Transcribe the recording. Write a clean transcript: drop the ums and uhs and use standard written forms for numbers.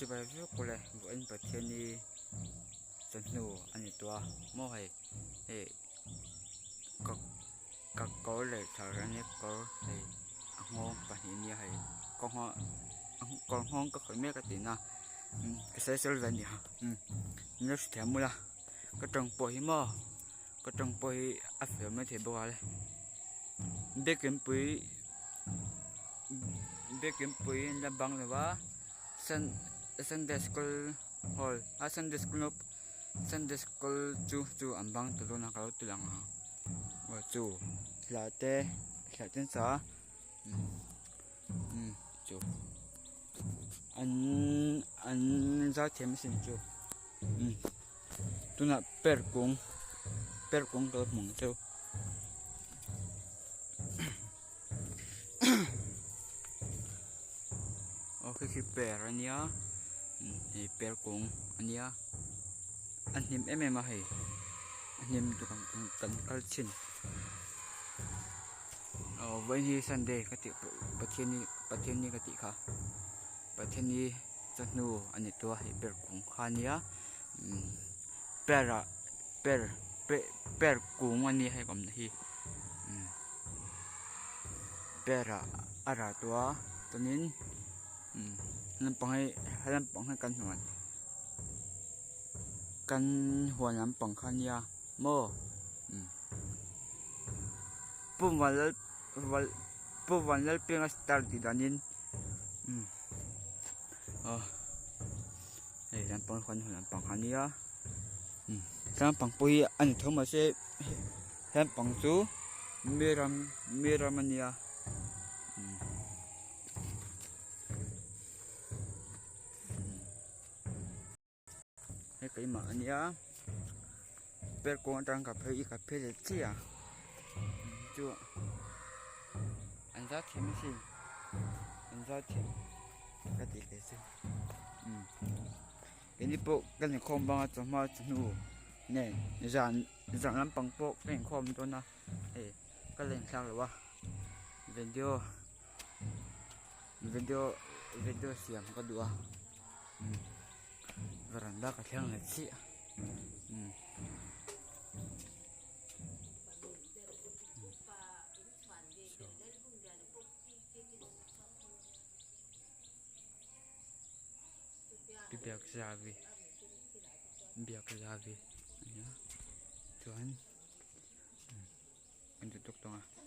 Chibai vek ule vawiin Pathiani chawhnu a ni tawh a maw hei hei ka ka kawr leh thar a nia kawr hei a nghawng pahnih a nia hei ka nghawng kawr nghawng ka khawih mek a tihna ka sawisel ve a ni a min lo hrethiam ula ka tawng pawh hi maw ka tawng pawh hi a fel maithei bawk a le biakin pui biakin pui an la bang lo va sunday school hall a sunday school sunday school chu chu an bang ta dawn a ka lo ti lang ang aw chu thla te thla te an sa a umm chu an an zaithiam asin chu umm tunah per kung per kung ka lo hmu ang cheu. Aw khi khi per a nia hei per kung a nia a hnim em em a hei a hnim chu kan kan kal thin aw vawiin hi sunday ka tih pathian ni pathian ni ka tih kha pathian ni chawhnu a ni tawh a hei per kung kha a nia per ah per per kung a nia hei ka awmna hi per ah a rah tawh a chuanin lampang hi lampang hi kan hmuh kan huan lampang kha a nia maw pu vanlal pu vanlalpianga star tih danin aw hei lampang kan huan lampang kha a nia lampang pawh hi a ni tho mahse lampang chu mi ram mi ram a nia. Hei keimah a nia per kawng atang ka phei ka phei leh chiah a chu an zat thiam asin an zat thiam ka tih leh chu umm keini pawh kan inkhawm bang a chawhma chawhnu nen zan zan lampang pawh ka inkhawm dawn a hei ka la inthlak lo a video video video siam ka duh a veranda ka thleng leh chiah umm. Biak zavi biak zavi a nia chuan an ti tuk tawng a.